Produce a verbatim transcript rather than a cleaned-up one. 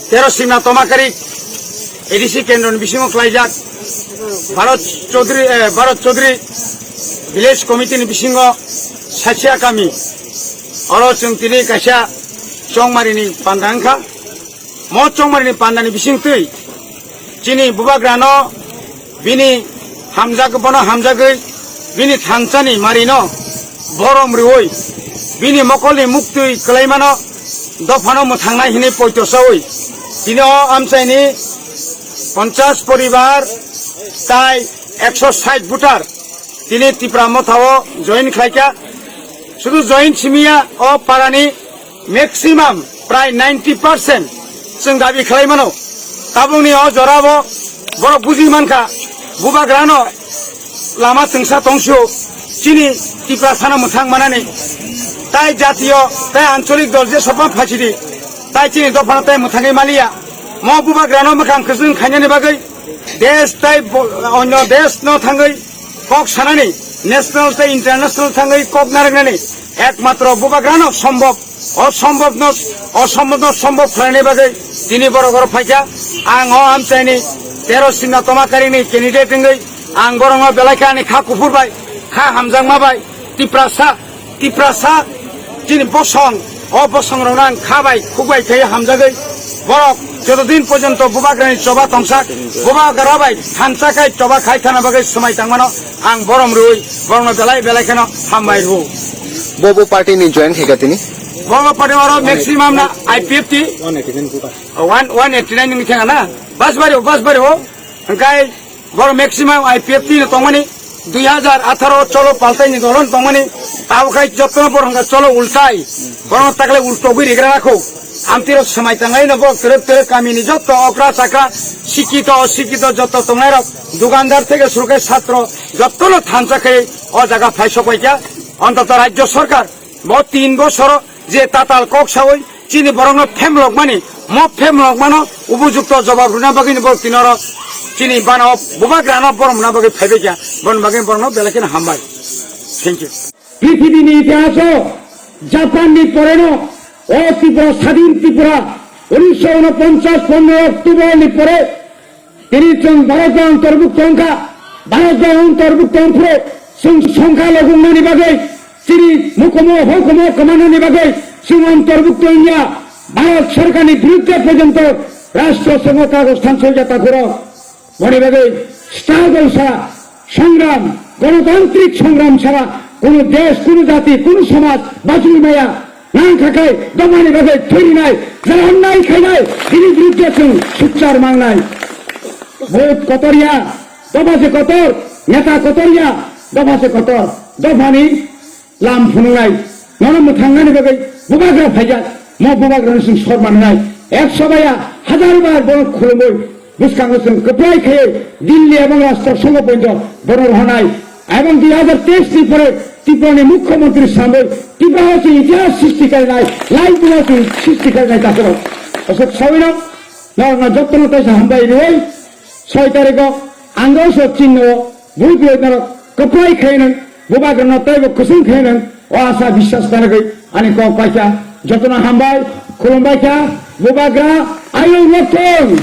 Tero Simna Tomakari A D C kendroni bisingo khlaijak Bharat Chaudhary, eh, Bharat Chaudhary Village Committee ni bisingo Sachia kami. Oro chwng tini kaisa chongmarini panda wngkha. Mo chongmarini pandani bisingtwi chini bubagrano bini hamjak, bono hamjagwi bini thansani marino borom rwui bini mokolni muktwi kwlaimano dophano mwthangnai hwnwi poito saui tini o amchaini ponchash poribar tai ekso sait voter tini Tipra Motha o join khlaikha. Sudu join simiya o parani maximum prai ninety percent chwng dabi khlai mano. Tabukni o jorabo borok buji mankha, bubagrano lama twngsa tongsio chini Tiprasano mwthang manani. Tai jatiyo, tai ancholik dol je sopan phaisidi, tai chini dophano tai mwthangwi maliya. Mo bubagrano mwkhang kwchwng khainani bagwi desh tai bo-, onyo desh no thangwi kok sanani, national tei international thangwi kok narwknani ekmatro bubagrano sombhob, osombhobno, osombhobno sombhob khlainani bagwi tini borok oro phaikha. Ang o amchaini tero Simna Tomakarini candidate wngwi ang borokno belai khe ani kha kuphur bai, kha hamjakma bai, Tiprasa Tiprasa chini bosong, o bosong rokno ang kha bai khuk bai khe hamjagwi borok joto din porjonto bubagrani choba tongsak, bubagra bai thansa khai choba khai thana bagwi swmai tangmano ang borom rwui borokno belai belai kheno hambai rwo. Bo bo party ni join khaika tini? Bo bo party oro maximum na I P F T one eighty nine wngwi thanga na, bas bari o, bas bari o, hwnkhe Borok maximum I P F T no tongmani, dui hazar atharo cholo paltai ni dolon tongmani, tabo khai jotono borok hwnka cholo ultai, borok takle ultogwi rigra rakho. Amtwi rok swmai tanglai no borok twrwk twrwk kami ni joto okra chakra, sikito osikito joto tongnai rok, dukandar theke suru khe satro, jotono thansa khe o jaga phai sok pai kha. Ontoto rajyo sarkar bo tin bosoro je tatal kok saui chini borokno phemlokmani, mo phemlokmano upojukto jobab rwna bagwino borok tini oro chini bana o bubagrano borom rwna bagwi phaibai kha, boni bagwi borokno belai kheno hambai. Thank you. Prithibini itihaso Japanni poreno o Tripura, sadin Tripura, unisho unoponchas pondro October ni pore Tini chwng Bharat bai antorbukto wngkha, Bharat bai antorbukto wngphuru chwng songkha logungnani bagwi, chini mukumu hukumu kwmanani bagwi chwng antorbukto wngya. Bharat sorkarni birudde porjonto rashtra songho kagoj thansa wngya takhuro. Boni bagwi stagol sa songram, gonotantrik songram sara kunu desh, kunu jati, kunu somaj bachwi maya. Nang kha khai dophani bagwi thwirinai, jara onnai khainai, bini birudde chwng sukchar mangnai. Vote kotor ya, dopha se kotor, neta kotor ya, dopha se kotor. Dophani lam phunuknai, nono mwthangnani bagwi bubagra phaijak, mo bubagrano chwng sor mangnai. Ekso baya hazar bar bono khulumwi bwskango chwng kwplai khaiwi Dilli ebong rashtra songho poito bono rohornai. Ebong dui hazar teis ni pore Tripura ni mukhyamantri samwi Tripura o chwng itihas srishti khainai, laibuma chwng srishti khainai takhuro. Aswk sawino norokno jotono teisa hambai rwui soi tarikho ang o sok chinno bui bui norok kwplai khainai, bubagrano teibo kwchwng khainai, o asa biswas narwgwi ani kok paikha. Jotono hambai, khulumbai kha, bubagra ayung nothung.